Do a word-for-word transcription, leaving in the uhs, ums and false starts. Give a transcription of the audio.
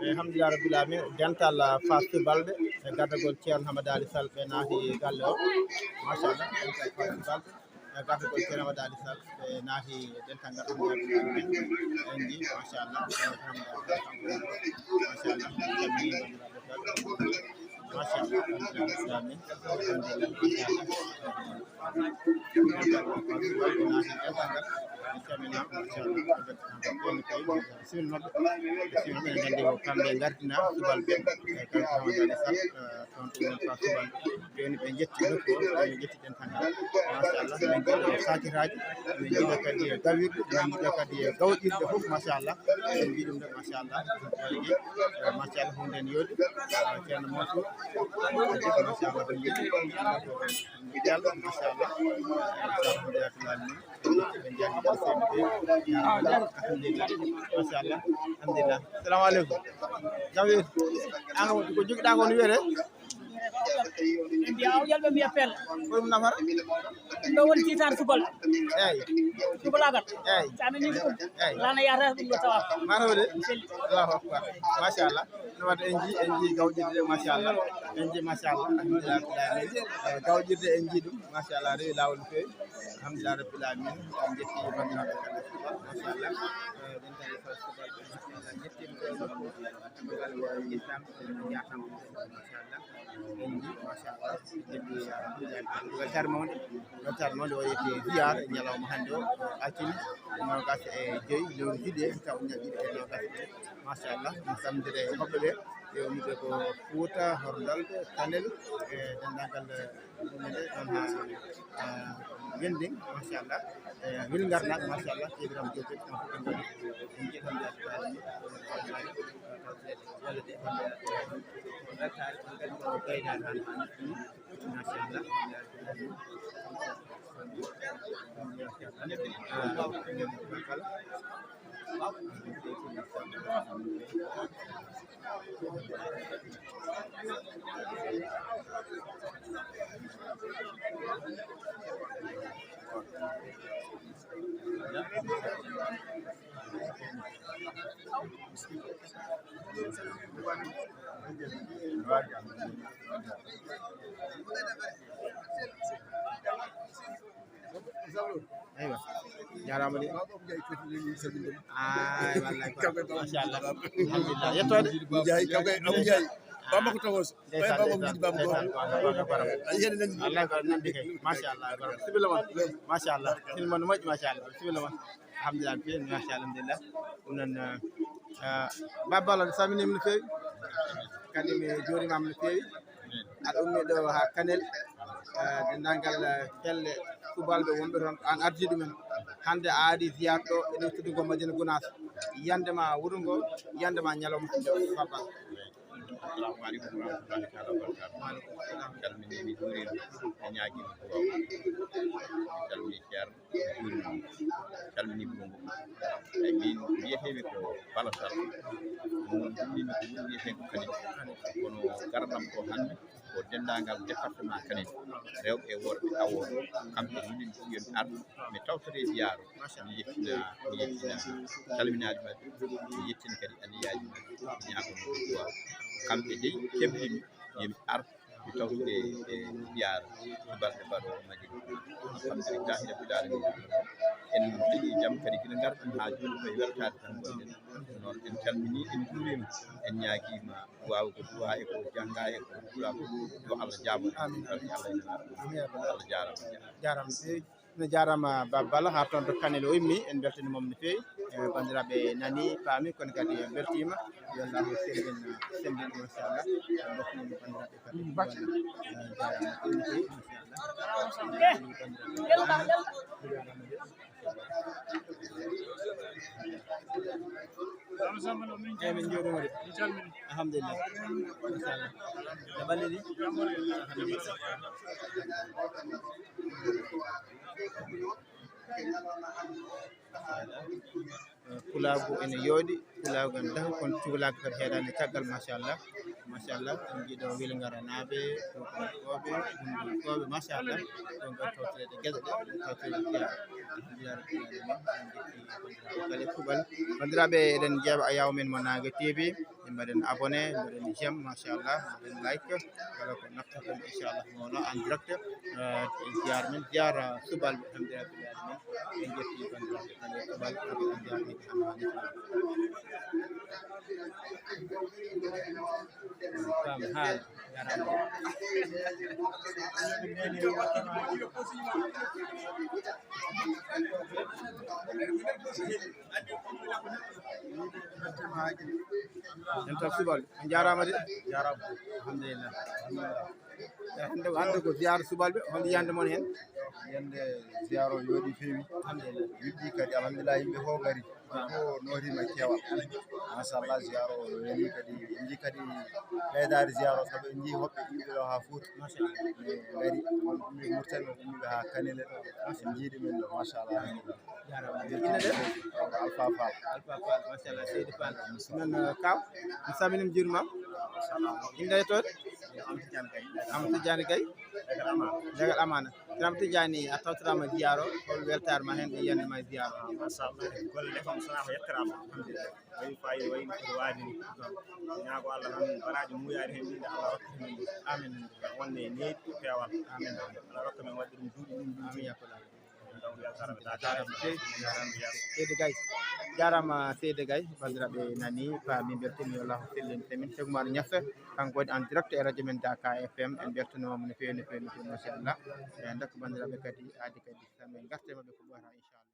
Alhamdulillah rabbil alamin, dental, ah, Fass Subalɓe e gardagol Ceerno Hamada Ali Sall ɓe naati galle o. Machallah, dental Fass Subalɓe e gardagol Ceerno Hamada Ali Sall ɓe naati dental ngal. Alhamdulillah rabbil alamin, en nji machallah, machallah, machallah. Kamɓe gardina Subalɓe, e kanko Hamada Ali Sall, eh, toon to woni Fass Subalɓe. Jooni ɓe njetti nokku o, ɓe njetti dental ngal. Machallah, min njiɗo sakiraaji, min njiɗo kadi e gawirɗe, min njiɗo kadi e gawƴirɗe fof, machallah. En mbiɗum de, machallah. Eh, machallah, hunden yooɗi. Eh, Ceerno Mansour. Machallah, ɗum yooɗi. Ko Diallo, machallah. Machallah, alhamdulillah. Ɓe njaarni ɗo C M P. Alhamdulillah. Machallah. Alhamdulillah. Salamu aleykum. Jam wiyete? An ko jogiɗa ko no wiyete? Ɓe mbiya awƴal, ɓe mbiya peel. Ko ɗum nafata? Ɗum ɗo woni tiitar Subal. Eeyi. Subalaagal. Eeyi. So a nanii ko ɗum, eeyi, laana yaata ɗum ɗo tawa. Mataw de? Selli. Allahu akbar. Machallah. No waɗde en nji, en nji gawƴirde, machallah. En nji, machallah. Alhamdulillah. Eh, gawƴirde en nji ɗum, machallah. Rewi laawol no feewi. Alhamdulillah rabbil alamin. En njetti banndiraaɓe kala. Machallah. Eh, ɗen tawi ko Subalɓe, machallah. Njettiima ko e nokku. Ngal ngal njettam, njaartam, machallah. En nji, machallah. Weltaare mawnde, weltaare mawnde, o yetti ziyaar e ñalawma hannde o, altine, noogas e joy lewru juillet, taw ñaɓɓiɗe e noogas e joy. Machallah, ɗum samdire hoɓɓe ɓe, e ummiiɓe ko Fuuta, Horndalɓe, Kanel, e denndaangal, ɗum ɗo ɗon haa, haa Wendeng, machallah. E Welngarnaaɓe, machallah, Ceerno Ibrahima Diop, en fof en nji tan, walla de, weltaare, on kadi ko gaynaade hannde. Machallah. Eywa, jaaraama de. Ay, wallay ko machallah. Alhamdulillah. Yettoode. Njaay, kanko e Abu Njaay. Bamba ko tawos. Ndeysaan, ndeysaan, ndeysaan, ko Abu Bakar. Ay, yéen a nandi. Wallay ko nandi kay. Machallah. Sibila mon. Machallah. Sibila mon moƴƴi, machallah. Sibila mon. Alhamdulillah, machallah, alhamdulillah. Ɗum noon, eh, eh, Baba Balla, mi salminiima no feewi. Kadi mi juuriima no feewi. Aɗa ummi ɗo haa Kanel, eh, denndaangal, eh, pelle Subalɓe wonɓe toon, aan ardi ɗumen. Hannde a ari ziyaar ɗo e nder tuddu ngo Madina Gunaas. Yiyannde ma wuro ngo, yiyannde ma ñalawma hannde o, Baba Balla. Assalamu aleykum wa rahmatullahi taala wa barakatuh. Calminiimi, juuriima, e ñaagiima duwaaw. Calmini Ceerno. Calmini Bungo. Eyi, min mbiyeteemi ko Bala Sall. Min mbiyeteemi ko wuro wiyetee ko Kanel. Kono garadam ko hannde ko denndaangal département Kanel. Rewɓe e worɓe awooɓe. Kamɓe min mbiyen ar, mi tawtore ziyaaro. Mi yettina, mi yettina calminaaji maɓɓe. Mi yettina kadi anniyaaji maɓɓe. Mi ñaago duwaaw. Kamɓe dey keblimi, yo mi ar. Mi tawtude e ziyaara subalɓe mbaɗoowo Madina. Alhamdulillahi rabbil alamin. En dañi jam kadi gila ngarɗen haa jooni koye weltaade tan ngonɗen. Noon en calminii, en njuuriima, en ñaagiima duwaaw ko duwaa e ko janngaa e ko huula ko. Yo Allah jaabo. Amin. Allah jaaraama. Jaaraama. No jaaraama Baba Balla, haa toon to Kanel o immi, en mbeltanii mo no feewi. E, banndiraaɓe nani, paami, kono kadi en mbeltiima. Yo Allah sembin, sembin, machallah. En mbeltanii banndiraaɓe kadi. Jaaraama no feewi, machallah. Eyi, min njuuriima de. Alhamdulillah. Machallah. No mbaɗɗon ni? Pulaagu ene yooɗi, pulaagu ene dahu, kono cukalaagu kadi heeɗaani e caggal, machallah. Machallah, en njiiɗo Welngaranaaɓe, Fuutankooɓe, Bunndunkooɓe, machallah. Ɗum ɗo tawtoreede geɗe ɗe, ɗum tawtoreede ziyaara. Ziyaara Fulaaɗo men, en njetti banndiraaɓe kala e kuuɓal. Banndiraaɓe, eɗen njeeɓa e yaw men mo Naange T V. En mbaɗen abonné, mbaɗen j'aime, machallah, mbaɗen like. Kala ko naftorɗen, inchallah, mo wona en direct. Eh, ziyaara men, ziyaara subalɓe, alhamdulillah, ziyaara men. En njetti banndiraaɓe kala e kuuɓal, en njaarniiɓe hannde. Kam haala, jarama. En tan subalɓe, on njaaraama de. Njaaraama. Alhamdulillah. Eh, hannde, hannde ko ziyaara subalɓe, hol yiyannde mon heen? Yiyannde ziyaara o yooɗi feewi. Alhamdulillah. Yuɓɓi kadi, alhamdulillah, yimɓe fof ngari. Ko nootiima keewal. Machallah, ziyaara o weli kadi, en njii kadi ɓeydaade ziyaara o, sabu en njii hoɓɓe iwɓe ɗo haa Fuuta. Machallah. Ɓe ngari, won ummi Mauritanie, won ummiiɓe haa Kanel en. En njii ɗum en ɗo, machallah. Jaaraama. Inde de? Alpha Fall. Alpha Fall, machallah, seydi Fall. Noon, eh, kaw, mi salminiima, mi juuriima. Inde e toon? Amadou Tidiane Gaye. Amadou Tidiane Gaye. Legal Amana. Legal Amana. Ceerno Tidiane, a tawtoraama ziyaara o, hol weltaare ma heen e yiyannde ma e ziyaara o? Machallah, golle ɗe kam so wonaa ko yettiraama. Alhamdulillah. Wayi faayi, wayi no foti waade ni. Ñaago Allah tan baraaji muuyaade heen ɗi, nde Allah rokki men ɗi. Amin. Wonde e neeɗi peewal. Amin. Allah rokka men waɗde ɗum duuɓi ɗum, ɗum. Amin, ya rabbal alamin. Seydi Gaye, jaaraama Seydi Gaye, banndiraaɓe nani, paami, mbeltanii, yo Allah sellin, semin. Cheikh Oumar Niass, kanko waɗi en direct e radio men Daka F M, en mbeltaniima mo no feewi, no feewi, no feewi, machallah. E ndokka banndiraaɓe kadi, aadi kadi, so min ngartii e maɓɓe ko ɓooyata, inchallah.